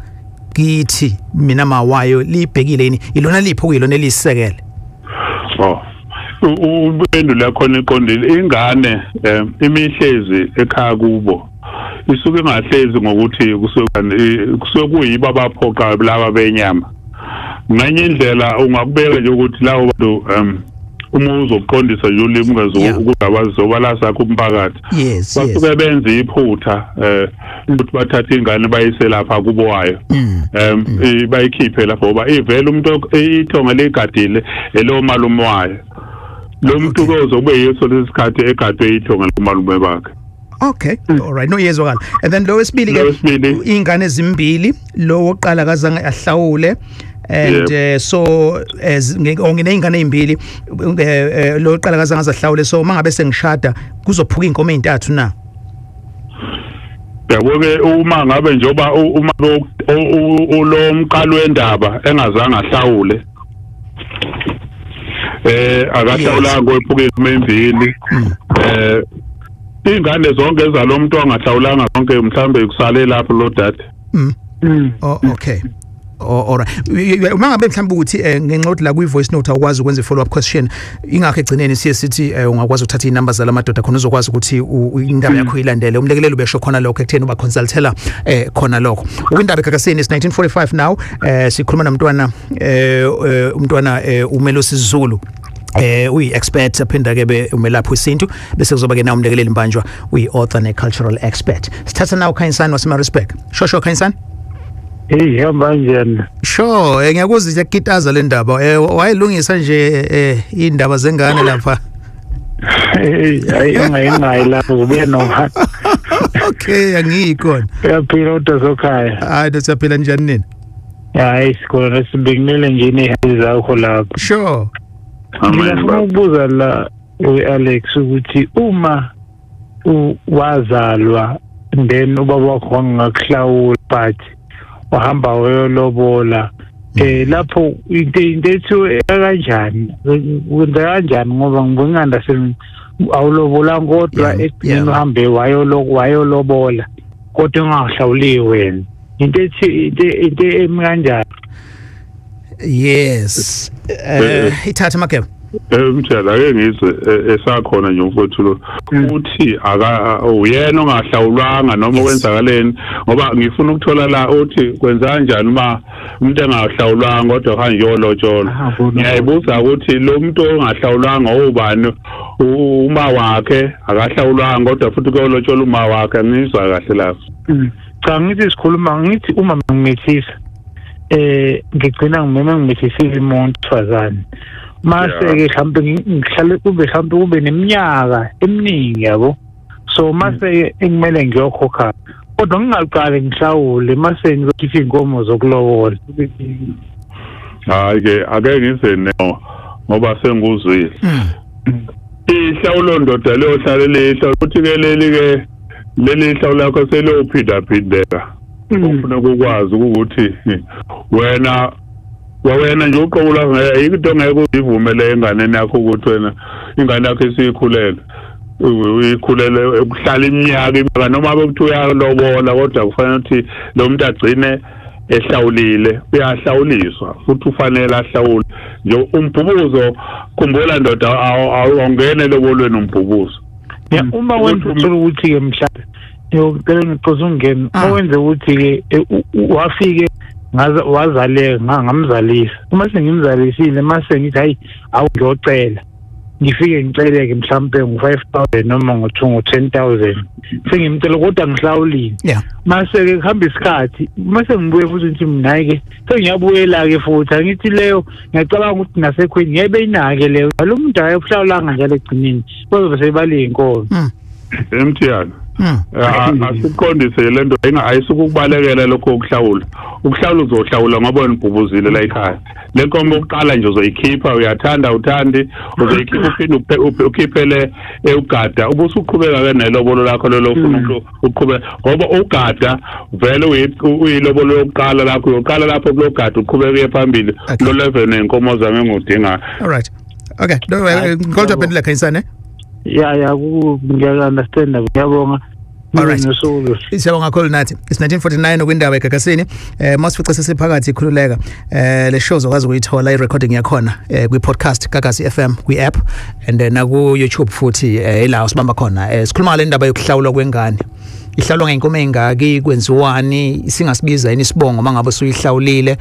[SPEAKER 2] kithi mina mawayo libhekile yini, ilona lipho kuyilona elisekele?
[SPEAKER 4] Oh, uphendula khona iqondile. Ingane imihlezi ekhaya kubo isuke ingahlezi ngokuthi kusuke kuyibo abaphoqa laba benyama. Ngenye indlela ungakubeka nje ukuthi lawo bantu uma uzoqondisa nje ulimi ungezokuzabazoba la sakho umphakathi, basuke benze iphutha ukuthi bathathe ingane bayise lapha kubo wayo, bayikhiphe lapho ngoba ivele umuntu ithonga legadile elo malume wayo. Lo muntu kuzobe yiso lesikhathi egadwe ithonga lomalume bakhe.
[SPEAKER 2] Okay, all right, no yezwakala. And then lo wesibili ke ingane ezimbili, lo woqala kazange ahlawule and so ngineyingane ezimbili, lo oqala kazange azahlawule, so mangabe sengishada kuzophuka inkomo ezintathu na?
[SPEAKER 4] Yabo ke uma ngabe njoba uma lo mqalo wendaba engazange ahlawule, akahlawulanga kwephuka inkomo ezimbili, ingane zonke ezalomuntu angahlawulanga zonke mhlambe kusale lapho lo dade.
[SPEAKER 2] Oh, okay. All right. Uma ngabe mhlawumbe ukuthi ngenxa yokuthi la kwi voice note awukwazi ukwenza i follow up question, ingakho egcineni siye sithi ungakwazi ukuthatha inamba zalamadoda khona uzokwazi ukuthi indaba yakho ilandele. Umlekelelo ubesho khona lokho ekutheni uba consultela khona lokho. Ukwindaba eGagasini is 1945 now. Sikhuluma nomntwana umntwana uMelusi Zulu. Uyi expert aphinda ke be umelaphi wesintu, bese kuzoba ke na umlekeleli Mbanjwa uyi author ne cultural expert. Sithatha nawo Khanyisani waseMaritzburg. Shosho Khanyisani.
[SPEAKER 6] Hey, hamba kanjani?
[SPEAKER 2] Sure, ngiyakuzwa iyakitaza le ndaba. Wayelungisa nje indaba zengane lapha.
[SPEAKER 6] Hey, hayi ungayingayi lapho kubuye noma.
[SPEAKER 2] Okay, angiyikhona.
[SPEAKER 6] Uyaphila udazokhaya.
[SPEAKER 2] Hayi, siyaphila njani nini?
[SPEAKER 6] Hayi, sikhona sibingelele nje nezihali zakho lapho.
[SPEAKER 2] Sure.
[SPEAKER 6] Ngifuna ukubuza la uAlex ukuthi uma Wazalwa then ubaba wakho wangakuhlawula, but wahamba wayolobola. Lapho into ethu kanjani, kwenza kanjani? Ngoba ngibona understand, awulobola kodwa ekugcineni uhambe wayolobola kodwa ungahlawuliwe wena. Into ethi into emi kanjani?
[SPEAKER 2] Yes, ithatha Mageba.
[SPEAKER 4] Mthela, ake ngizwe esakhona nje umfowethu lo uthi aka uyena ongahlawulwanga noma kwenzakaleni, ngoba ngifuna ukuthola la uthi kwenza kanjani uma umuntu engahlawulwanga kodwa kanje yolotsholwa. Ngiyayibuza ukuthi lo muntu ongahlawulwanga ubani? Uma wakhe akahlawulwanga kodwa futhi kuyolotsholwa uma wakhe. Angizwa kahle lapho.
[SPEAKER 6] Cha, ngithi sikhuluma, ngithi uma ngimithisa ngigcina ngimeme ngimithisile umuntu wesifazane, mase-ke mhlawumbe ngihlale kube mhlawumbe kube neminyaka eminingi, yabo. So mase-ke ekumele ngiyokhokha, kodwa ngingaqali ngihlawule, mase ngizokhipha iy'nkomo zokulobola.
[SPEAKER 4] Hhayi-ke, ake ngize ngoba sengikuzwile. Ihlawulo ndoda leyohlale lehla, futhi-ke leli-ke leli hlawulo lakho seliyophindaphindeka. Ufuna ukukwazi ukuthi wena nje uqobo lwakho ayikho into ongeke uyivumele enganeni yakho, ukuthi wena ingane yakho isiyikhulele, uyikhulele ukuhlala iminyaka noma bekuthiwa uyalobola, kodwa kufanele ukuthi lo muntu agcine ehlawulile. Uyahlawuliswa futhi ufanele ahlawule nje. Umbhubuzo, khumbula ndoda, awungene elobolweni umbhubuzo.
[SPEAKER 6] Uma wenza uthola ukuthi-ke mhlawumbe ngiyocela ngixoxe ungene, uma wenze ukuthi-ke wafike wazaleka ngamzalisa, uma sengimzalisile mase ngithi hayi awu ngiyocela, ngifike ngiceleke mhlawumbe ngo-5,000 noma ngo-10,000, sengimcela kodwa ngihlawulile. Mase-ke kuhamba isikhathi, mase ngibuye futhi ngithi mina hhayi-ke sengiyabuyela-ke futhi, angithi leyo ngiyacabanga ukuthi nasekhweni ngeke beyinake leyo, lo muntu akayokuhlawulanga njalo ekugcineni bazobe sebale iy'nkomo.
[SPEAKER 4] Mthiyana, asiqondise le nto, ayisukukubalekela lokho ukuhlawula. Ukuhlawula uzohlawula ngoba wena ubhubuzile la ekhaya. Le nkomo yokuqala nje uzoyikhipha, uyathanda uthandi, uzoyikhipha uphinde ukhiphele ugada, ubusuqhubeka ke nelobolo lakho lelo ufuna uqhubeka, ngoba ugada vele uyilobolo lokuqala lakho, uyoqala lapho kulogada uqhubeke uye phambili lo level nenkomo zami engudingayo.
[SPEAKER 2] All right, okay, ngicela uphendule Khanyisane.
[SPEAKER 6] Ya ngiya-understand, ngiyabonga.
[SPEAKER 2] All right. Siyabonga kakhulu nathi. It's 1949 kwindaba eGagasini. Masifice sesiphakathi ikhululeka. Le show uzokwazi ukuyithola i-recording yakhona kwi-podcast Gagasi FM kwi-app and na ku YouTube futhi, ila sibamba khona. Sikhuluma ngale ndaba yokuhlawulwa kwengane. Ihlawulwa ngeinkomo engaki, kwenziwani, singasibiza yini isibongo mangabe usuyihlawulile,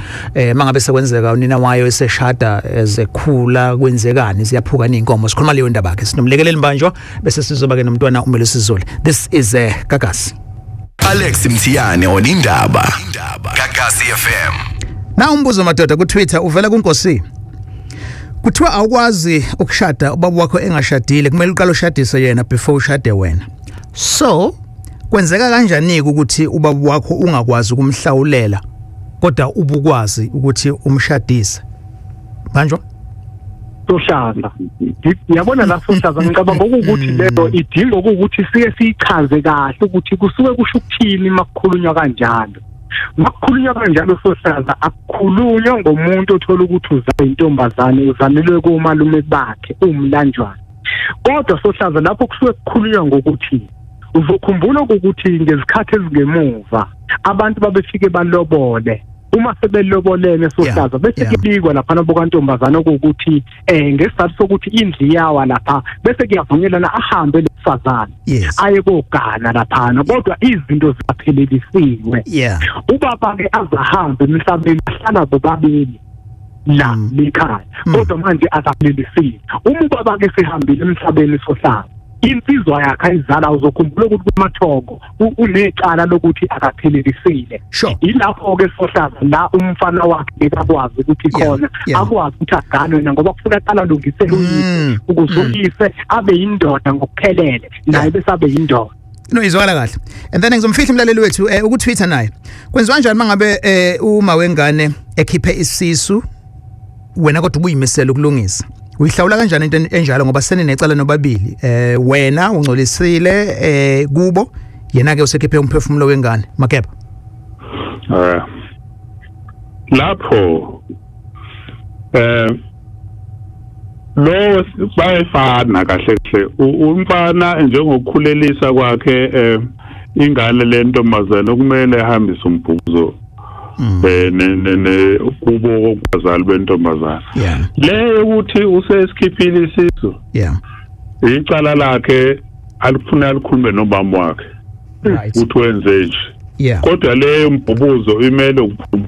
[SPEAKER 2] mangabe sekwenzeka unina wayo eseshada ezekhula kwenzekani, ziyaphuka inkomo. Sikhuluma leyo ndaba ke sinomlekeleli Mbanjwa, bese sizoba ke nomntwana uMelusi Zulu. This is Gagasi.
[SPEAKER 5] Alex Mthiyane on Indaba Gagasi FM.
[SPEAKER 2] Na umbuzo madoda ku Twitter uvela kuNkosi. Kuthiwa awukwazi ukushada ubaba wakho engashadile, kumele uqale ushadise yena before ushade wena. So kwenzeka kanjani ukuthi ubaba wakho ungakwazi ukumhlawulela kodwa ubukwazi ukuthi umshadise? Mbanjwa?
[SPEAKER 3] Sohlaza, yabona la sohlaza, ngicabanga ukuthi leyo idinga ukuthi sike siyichaze kahle ukuthi kusuke kusho ukuthini makukhulunywa kanjalo. Makukhulunywa kanjalo sohlaza, akukhulunywa ngomuntu othola ukuthi uzalwe intombazane, uzalelwe komalume bakhe umlanjwana. Kodwa sohlaza lapho kusuke kukhulunywa ngokuthi uzokhumbula ukuthi ngezikhathi ezingemuva abantu babefike balobole, uma sebelobolene sohlaza bese kubikwa lapha nabokantombazana ukuthi ngesizathu sokuthi indlu yawa lapha, bese kuyavunyelana ahambe lesifazane aye kogana laphana, kodwa izinto ziphelelisiwe. Ubaba ke azahambe emhlabeni, ahlala bobabili la lekhaya, kodwa manje akaphelelisiwe. Uma ubaba ke sehambile emhlabeni sohlaza, insizwa yakhe ayizala, uzokhumbula ukuthi kumathoko unecala lokuthi akaphelelisile. Ilapho ke sohlaza la umfana wakhe bekakwazi ukuthi khona akwazi ukuthi aganwe, ngoba kufuna aqala alungisele uyise ukuze uyise abe yindoda ngokuphelele, naye bese abe yindoda.
[SPEAKER 2] No, izwakala kahle. And then ngizomfihla umlaleli wethu uku Twitter naye. Kwenziwa kanjani mangabe uma wengane ekhiphe isisu wena kodwa ubuyimisela ukulungisa? Uyihlawula kanjani into enjalo ngoba seninecala nobabili? Wena ungcolisile kubo, yena ke usekhiphe umphefumulo wengane. Makeba.
[SPEAKER 4] Lapho lo bayefana kahle kahle umfana njengokukhulelisa kwakhe ingane lentombazana kumele ahambise umbhuzo ne kubo kwazali bentombazana. Le ukuthi usesikhiphile isisu, icala lakhe alifuna alikhulume nobaba wakhe uthi wenze nje. Kodwa leyo mbhubuzo imele ukuphuma.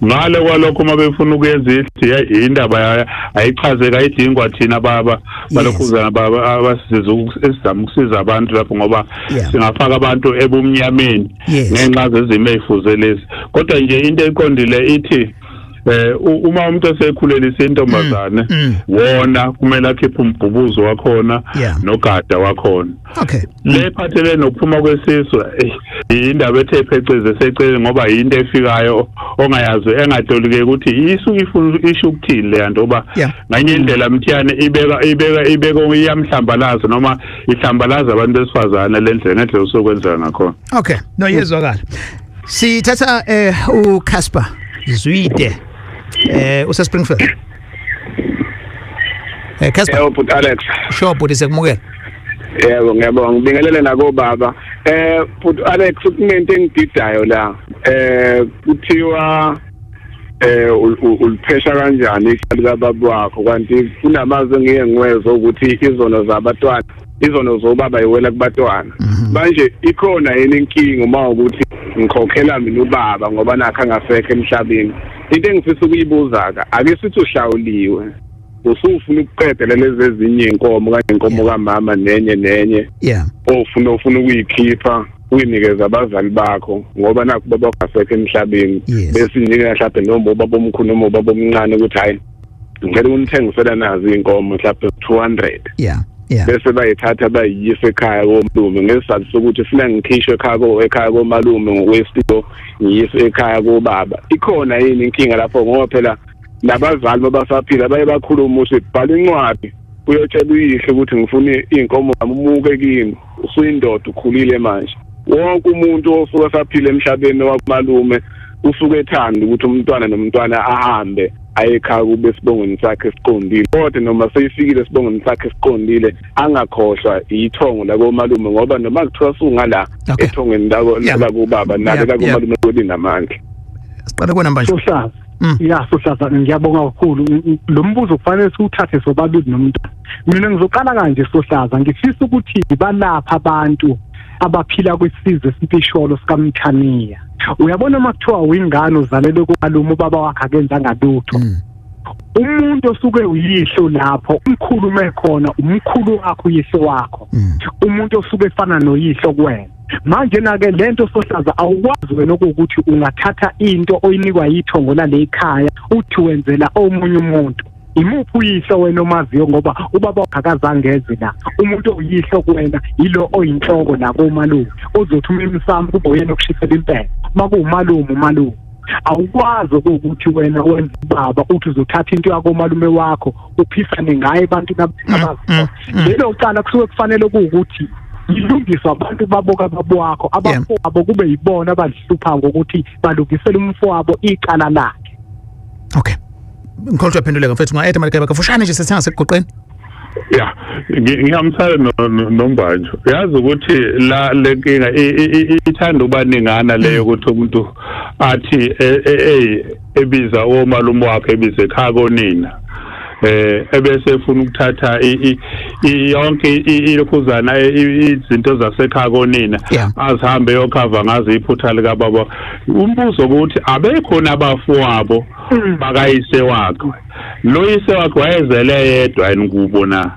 [SPEAKER 4] Ngale kwalokho uma befuna ukuyenza ithi indaba ayichazeka ayidingwa thina baba balokhuzana baba abasiza esizama ukusiza abantu lapho ngoba singafaka abantu ebumnyameni ngenxa zezimo ezifuze lezi. Kodwa nje into eqondile ithi uma umuntu esekhulelisa intombazane wona kumele akhiphe umbhubuzo wakhona nogada wakhona. Le phathele nokuphuma kwesisu indaba ethe pheceze secele ngoba into efikayo ongayazi engatolike ukuthi isuke ifuna isho ukuthini le nto ngoba nganye indlela Mthiyane ibeka iyamhlambalaza noma ihlambalaza abantu besifazane le ndlela ngendlela osukwenzeka ngakhona.
[SPEAKER 2] Okay, no yezwakala. Sithatha uCasper Zwide use Springfield. Casper.
[SPEAKER 14] Yebo but Alex.
[SPEAKER 2] Sure but siyakumukela.
[SPEAKER 14] Yebo ngiyabonga ngibingelele nako baba. But Alex kunento engididayo la. Kuthiwa uliphesha kanjani icala kababa wakho kanti kunamazwi engiye ngiwezwe ukuthi izono zabatwana izono zobaba yiwela kubatwana. Manje ikhona yini inkinga uma ukuthi ngikhokhela mina ubaba ngoba nakho angasekho emhlabeni? Into engifisa ukuyibuza ka ake sithi uhlawuliwe usufuna ukuqedela lezi ezinye inkomo kanye inkomo kamama nenye nenye ofuna ukuyikhipha uyinikeza abazali bakho ngoba nakho baba angasekho emhlabeni, bese inika mhlawumbe noma ubaba omkhulu noma ubaba omncane ukuthi hayi ngicela unithengisela nazi inkomo mhlawumbe 200. Bese bayithatha bayiyise ekhaya komalume ngesizathu sokuthi funa ngikhishwe ekhaya komalume ngokwesiko ngiyise ekhaya kobaba. Ikhona yini inkinga lapho ngoba phela nabazali babasaphila baye bakhuluma ukuthi bhala incwadi uyotshela uyihlo ukuthi ngifuna inkomo umuke kimi, usuyindoda ukhulile manje. Wonke umuntu osuke saphila emhlabeni wakumalume usuke ethanda ukuthi umntwana nomntwana ahambe ayekhaya kube esibongweni sakhe esiqondile, kodwa noma seyifikile esibongweni sakhe esiqondile angakhohlwa ithongo la komalume ngoba noma kuthiwa sungala ethongweni la kubaba nalo la komalume kulinamandla.
[SPEAKER 2] Siqale kona manje.
[SPEAKER 3] Sohlaza. Ya Sohlaza ngiyabonga kakhulu. Lo mbuzo kufanele siwuthathe sobabili nomntwana. Mina ngizoqala kanje Sohlaza, ngifisa ukuthi balapha abantu abaphila kwisizwe simpisholo sikaMthaniya. Uyabona uma kuthiwa uyingane uzalelwe kumalume ubaba wakhe akenzanga lutho. Umuntu osuke uyihlo lapho umkhulume khona umkhulu wakho uyihlo wakho. Umuntu osuke efana noyihlo kuwena. Manje na ke lento Sohlaza awukwazi wena ukuthi ungathatha into oyinikwa yithongo lale ekhaya uthi wenzela omunye umuntu. Imuphi uyihlo wena omaziyo ngoba ubaba wakhe akazange eze la. Umuntu oyihlo kuwena yilo oyinhloko la komalume ozothi umemsamo kube uyena okushisela impela. Makuwumalume umalume. Awukwazi ukuthi wena wenza ubaba uthi uzothatha into yakomalume wakho uphisane ngaye ebantwini abazi. Lelo cala kusuke kufanele ukuthi ilungiswa abantu baboka babo wakho abafowabo kube yibona abadlihlupha ngokuthi balungisele umfowabo icala lakhe.
[SPEAKER 2] Okay. Ngikholwa uphenduleka mfethu unga-add Makeba kafushane nje sesithenga sekugoqeni.
[SPEAKER 4] Ya ngiyamthanda noMbanjo. Yazi ukuthi la lenkinga ithanda ubaningana leyo ukuthi umuntu athi ebiza omalume wakhe ebize ekhaya konina ebese efuna ukuthatha yonke ilokhuzana izinto zasekhaya konina azihambe yokhava ngazo iphutha lika baba. Umbuzo ukuthi abekhona abafowabo bakayise wakhe, lo yise wakhe wayezele yedwa yini kubo na?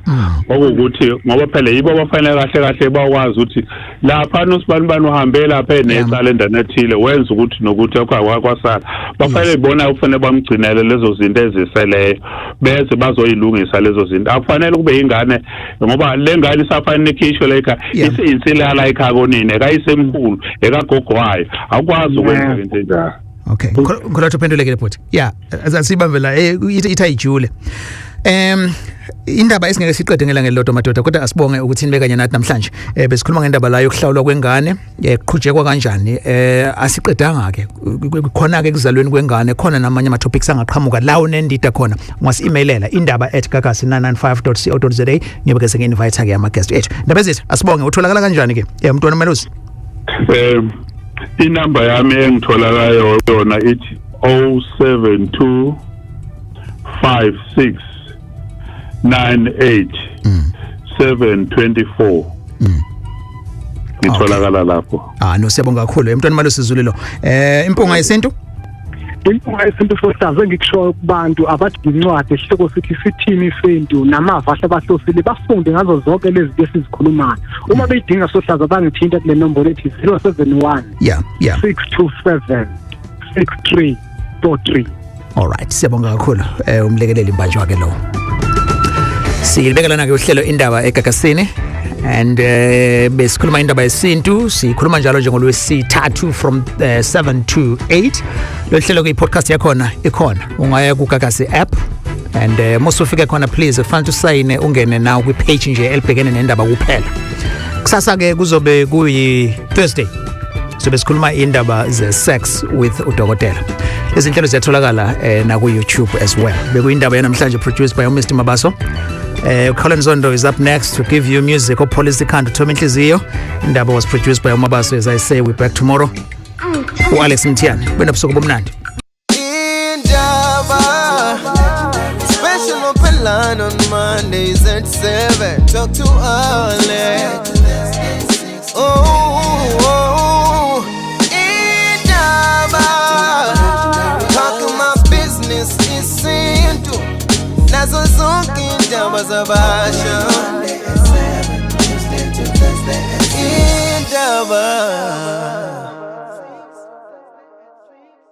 [SPEAKER 4] Okuwukuthi ngoba phela yibo abafanele kahle kahle bakwazi ukuthi lapha nosibani bani uhambe lapha enecala endaweni ethile wenza ukuthi nokuthi kwasala bafanele bona kufanele bamgcinele lezo zinto eziseleyo beze bazoyilungisa lezo zinto. Akufanele kube ingane ngoba le ngane isafanele ikhishwe la ekhaya, isiyinsilala ekhaya konina ekayisemkhulu ekagogo wayo, awukwazi ukwenza into enjalo.
[SPEAKER 2] Okay, ngikholwa uphendulekile bhuti. Yeah, asibambe la ithi ayijule. Indaba esingeke siqede ngelanga elilodwa, madoda, kodwa asibonge ukuthi nibe kanye nathi namhlanje. Besikhuluma ngendaba la yokuhlawulwa kwengane, kuqhutshekwa kanjani. Asiqedanga ke khona ke kuzalweni kwengane, khona namanye ama topics angaqhamuka la unendida khona. Ungasi-emailela indaba@gagasi995.co.za, ngibe ke sengi-invite ke ama guest ethu. Ndaba zethu, asibonge. Utholakala kanjani ke? Mntwana Melusi.
[SPEAKER 4] Inamba yami engitholakayo yona ithi 072 56 98 724. Ngitholakala lapho.
[SPEAKER 2] Ah no, siyabonga kakhulu, mntwana Malusi Zulu lo. Impunga Yesintu.
[SPEAKER 3] Impunga Yesintu, sohlaza, engikushoyo kubantu abadinga incwadi esihloko sithi "Sithini Isintu Namava Ahlabahlosile", bafunde ngazo zonke lezi zinto esizikhulumayo. Uma beyidinga, sohlaza, bangithinta kule nombolo ethi 071 627 6343.
[SPEAKER 2] Alright, siyabonga kakhulu, umlekeleli mbanjwa ke lo. Silibeka ke uhlelo Indaba Egagasini and besikhuluma indaba yesintu. Sikhuluma njalo nje ngolwesithathu from 7 to 8. Lo hlelo ke, podcast yakhona ikhona, ungaya ku Gagasi app and musufike khona, please kufanele usayine, ungene nawo kwi page nje elibhekene nendaba kuphela. Kusasa ke kuzobe kuyi Thursday, sobe sikhuluma indaba ze sex with udokotela. Izinhlelo ziyatholakala na ku YouTube as well. Bekuyindaba yanamhlanje, produced by Mr Mabaso. Colin Zondo is up next to give you music opholisa ikhanda, uthoma inhliziyo. Indaba was produced by uMabaso. As I say, we back tomorrow. U-Alex Mthiyane, benobusuku bomnandi.
[SPEAKER 1] Indaba Special open line on Mondays at 7. Talk to Alex. Oh, Indaba. Talking my business isintu. Nazo zonke indaba zabasha. Indaba.